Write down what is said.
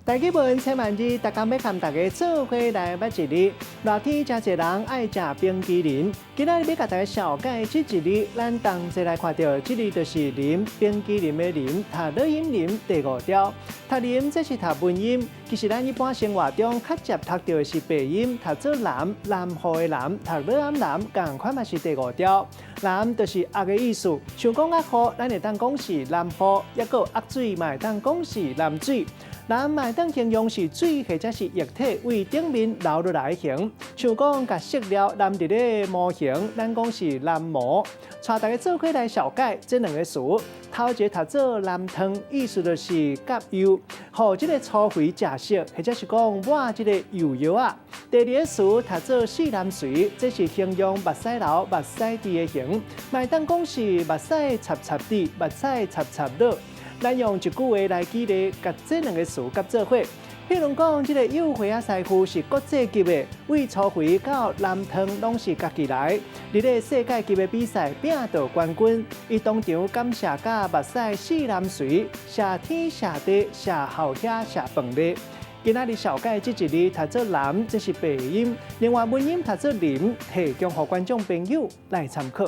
台語文千萬字，逐工欲佮大家做伙來捌一字。熱天誠濟人愛食冰淇淋，今仔日欲共大家紹介這一字，咱同齊來看著，這字就是淋，冰淇淋的淋，讀濁音臨第五調。讀淋這是讀文音，其實咱一般生活中較捷讀著的是白音，讀做南，南予的南，讀濁音南，仝款嘛是第五調。南就是壓的意思，像講壓雨，咱會當講是南雨，抑閣壓水嘛會當講是南水。南嘛會當形容是水或者是液體對頂面流落來的形，像講共色料淋佇咧模型，咱講是淋模。帶大家做伙來紹介這兩個詞，頭一個讀做淋湯，意思就是夾油，予這個粗肥食熟，或者是講抹這個油藥仔。第二个詞讀做四淋垂，這是形容目屎流、目屎滴的形，嘛會當講是目屎插插滴、目屎插插落。咱用一句話來舉例，共這兩個詞夾做伙。譬如講，這個幼歲仔師傅是國際級的，對粗肥到淋湯攏是家己來。佇咧世界級的比賽拼到冠軍，伊當場感謝甲目屎四淋垂，謝天謝地謝後兄謝飯咧。今仔日紹介這一字讀做南，這是白音；另外文音讀做淋，提供予觀眾朋友來參考。